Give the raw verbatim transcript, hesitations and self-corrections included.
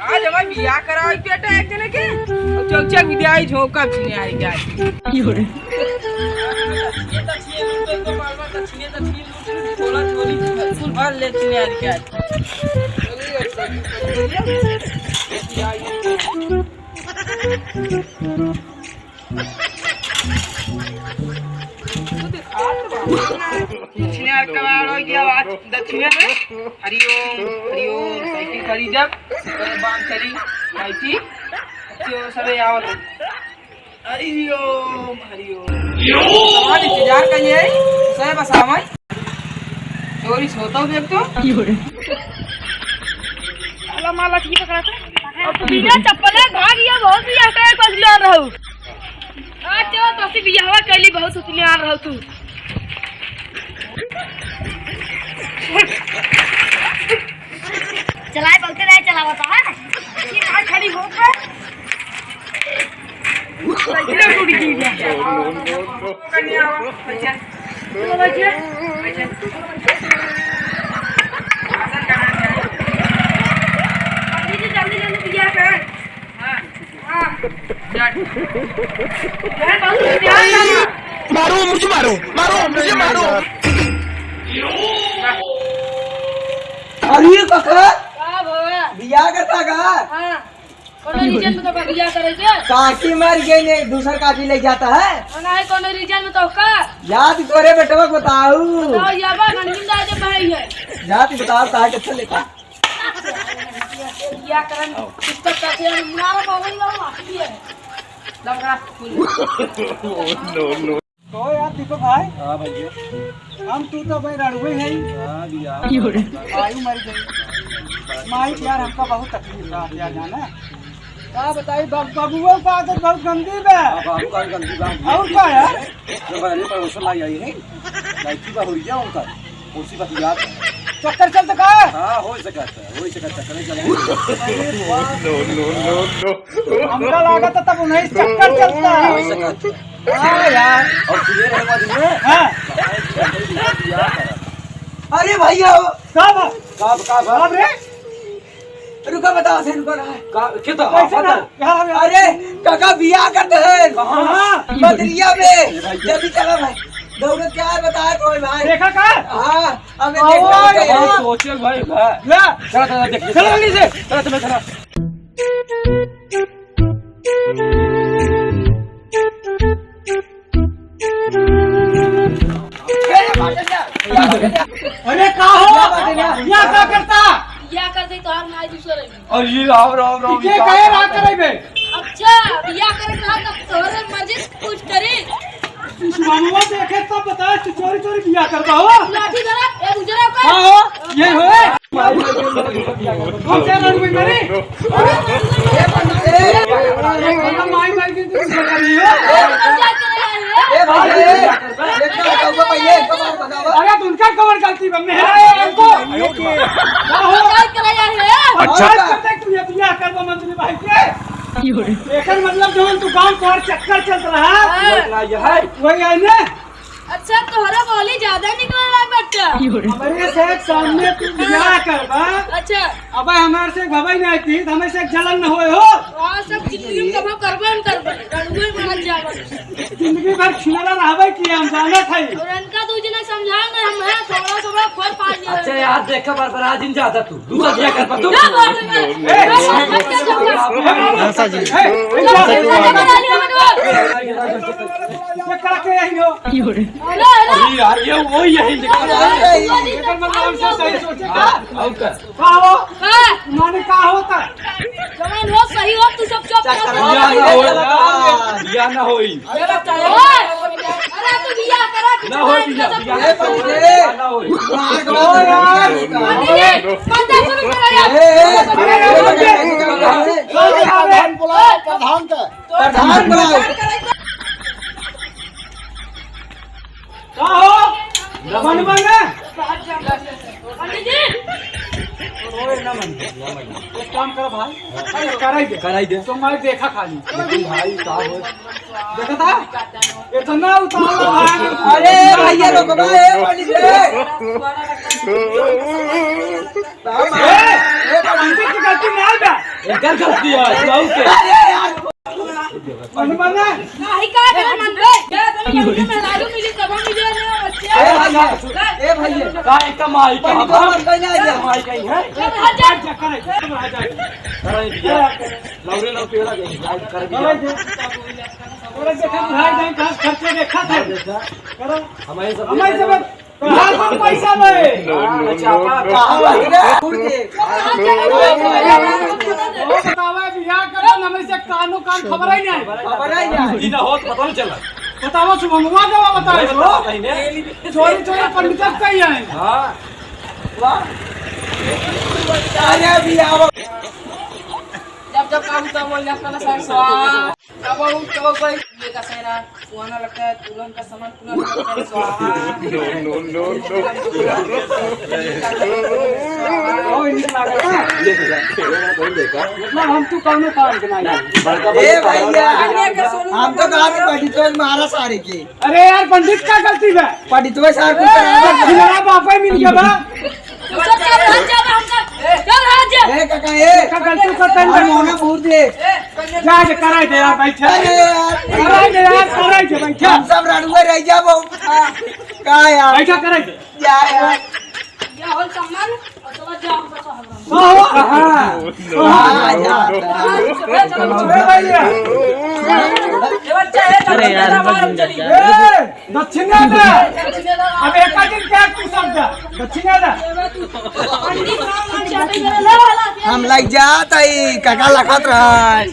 आज हमार बियाह कराई बेटा एक जने के, और चौचक विद्या आई झोंका छिने आई जाए। ये तो छिए लूट, तो मालवा तो छिए, तो छिए लूट, बोला चोरी, कुल भर ले छिने आई जाए। दक्षिणा कबाड़ हो गया, आज दक्षिणा में। हरिओम, हरिओम, साइकिल खरीदब, तेरे बाम चली, बैठी, अच्छे हो सबे आवत। हरिओम, हरिओम। तुम्हारा इंतजार करिए, उसे बस आवई। चोरी सोता हूँ देख तो। साला माला ठीक पकड़ा था। अब तो बिना चप्पल है, भाग गया, बहुत ही हटा है, कुछ ले रहा हूँ। आज चलो, तो सी बियाहवा कर ली, बहुत सुतने आ रहा तू। चलाए बोलते रहे, चलावा तो है। ये कहाँ खड़ी हो गए? साइकिल टूट गई है। कन्या, बच्चा। चलो, बच्चा। बच्चा। आसन करना है। जल्दी, जल्दी, जल्दी, बियाह कर। हाँ, हाँ। मारो, मुझे मारो, मारो, मुझे मारो। अरे काका, का भवा? बियाह करता का? हाँ। कौन रीजन में तो बियाह करे के? काकी मर गई ने, दूसर काकी ले जाता है। और नहीं, कौन रीजन में तो का? जात तोरे बेटवा को बताऊ। बताओ, या बा, नंदिन दा जे भाई है। जात बताओ, काहे के चले का? या करन, हाँ। किसका कहते हैं, मारो बाबा, ये बाबा, ये है। लग रहा फूल। No, no। तो यार दीपक भाई, हाँ भैया। हम तू तो भाई रड़ुए हैं। हाँ भैया। आयु मर गई। माई यार हमका बहुत तकलीफ बा यार जाना। का बताई बाब-, बाबुओ का आदत बहुत गंदी बा। हाँ, बाबू का भी गंदी बा। और का यार? जो बगल में पड़ोसन आई, आई है, लड़की बहुरिया उनका। कुर्सी पर यार। चक्कर चलत का? हाँ, हो सकत है, हो सकत है, चक्कर चले। अरे वाह। No, no, no, no। हमका लागत है तब उन्हीं चक्कर चलता है। हो सकत है। हाँ यार। और सुने रहे वाली में? हाँ। अरे भैया। का बा? का, का बा? का रे? रुका, बताओ से रुका रहा है। का, के तो कैसे बता। ना? अरे, काका बियाह करते हैं। कहाँ? बदरिया में। जल्दी चला भाई। दौड़त क्या है बताया तो भाई। देखा का? हाँ, हमें आओ देखा यार। है। सोचे भाई, भाई। ला। चला, चला, देख, चला जल्दी से। चला, चला, चला। अरे का हो? या का करता? या कर दे तोहार नाई दूसरे में। और ये राम, राम, राम, ये ये का कहे रहा करे बे? अच्छा, या करे रहा तब तोहरे मर्जी से कुछ करी। दुश्मनवा देखे तब बताए तू चोरी चोरी बियाह करता हो? लाठी धरा, ए गुजरा का? हाँ हो, ये हो। कौन से लड़ू में मरी? माई माई की तू गुस्सा कर रही हो? ए भाई, ए, देखो, बताओ पहले, एक बार बताओ। अरे, तो उनका कौन गलती बा? मेरा है हमको। अच्छा। तू ये बियाह करबा मंत्री भाई के? एकर मतलब जवन तू गांव तोहर चक्कर चलत रहा। हाँ। वही है ना? अच्छा, तोहरा बोली ज्यादा निकल रहा बच्चा। हमरे से सामने तू बियाह करबा। अच्छा। अबे हमार से भवई नहीं थी, हमें से जलन न होए हो। हाँ, सब जिंदगी में कबो करबे न करबे, रड़ुए मरत जाबे। जिंदगी भर छिनरा रहबे कि हम जानत हई। और इनका दू जना समझा ना, हम हैं, थोड़ा सा बड़ा फल पा लिया। अच्छा यार, देखा बरबरा जिन ज्यादा तू। दूसरा दिया कर पा तू। क्या बोल रहे हैं? ए, हाँ, सर जी। ए, ये करा के यही हो। हेलो, हेलो। अरे यार, ये वही है, लेकिन अरे, अरे, एकर मतलब हमसे सही सोचे का? और का? का हो? का? माने का होता? जवान हो, सही हो, तू सब चुप कर। या ना होई, या ना होई। अरे, अरे, तू बियाह करा, तू ना होई, बियाह, बियाह ना होई। पंडित जी, पंडित जी, पंडित जी, पंडित जी। प्रधान बुलाओ, प्रधान का। प्रधान बुलाओ। का हो? दमन बने? पंडित जी। ओए, ना मन। एक काम करो भाई, अरे कराई दे। कराई दे। तो मैं देखा खाली। लेकिन भाई, का हो? देखा था? इतना उतावला भाई। अरे भैया, रुको भाई, ए, पंडित जी। ए, ए, पंडित जी की गलती ना बा। एकर गलती है, जाऊ के। अरे यार। मन, मन। नाही का करे मन बे? क्या तुम यही मेहरारू मिली, तब हम मिले ना बच्चे। ए भैया, ए भैया। का एक माई का पंडित जी, हम कहीं ना जा। माई कहीं है? चल, हट जा। हट जा, करे, चल, हट जा। करे दिया। लौरे लौ पेड़ा के, लाइट कर दिया। करे दे। करे देखा, बुढ़ाई नहीं, कहाँ खर्चे देखा था। देखा। करो। हमारे सब हमारे सब कहाँ पर पैसा बे? हाँ, अच्छा, आपा कहाँ पर रे? उड़ के। ओ बतावा, बियाह करन, हमें से कानो कान खबर ही नहीं। खबर ही नहीं। ई ना होत, पता नहीं चला। बतावा, शुभमवा गवा बताए नहीं, हो। बतावा कहीं ने। चोरी चोरी पंडित कहीं आए। हाँ। वाह। अरे बियाह। जब जब काम तब बोल जाता ना सर स्वाहा। कबहू, कबहू कोई ये का सेना, सुहाना लगता है, दुल्हन का समान, दुल्हन का समान, स्वाहा। No, no, no, no। ओ, इनके लागत है। मतलब, हम तू कौनो काम के नहीं। ए भैया, हम तो कहा कि पंडित मारा सारे के। अरे यार, पंडित का गलती बा? पंडित सार कुछ खिलाड़ा बापा मिल गया बा। चल, चल, चल, चल, हम चल। चल, चल। ए, काका, ए। काका, गलती करता है। हम होना भूल दे। जा, जा, कराई दे यार, बैठा। अरे यार। कराई दे यार, कराई दे, बैठा। हम सब रड़ुआ रह जाबो। का यार? बैठा, कराई दे। जा यार। या होल सम्मान, और चला जा, हम सब हमरा। हाँ, हाँ। हाँ, जा। ए, चलो, चलो, भैया। ए, बच्चा, ए, अरे यार, चलो, चलो, चलो। ए, दक्षिणा दे। अब एक दिन क्या तू सब जा। दक्षिणा दे। हम लग जात हई, काका लखत रहा।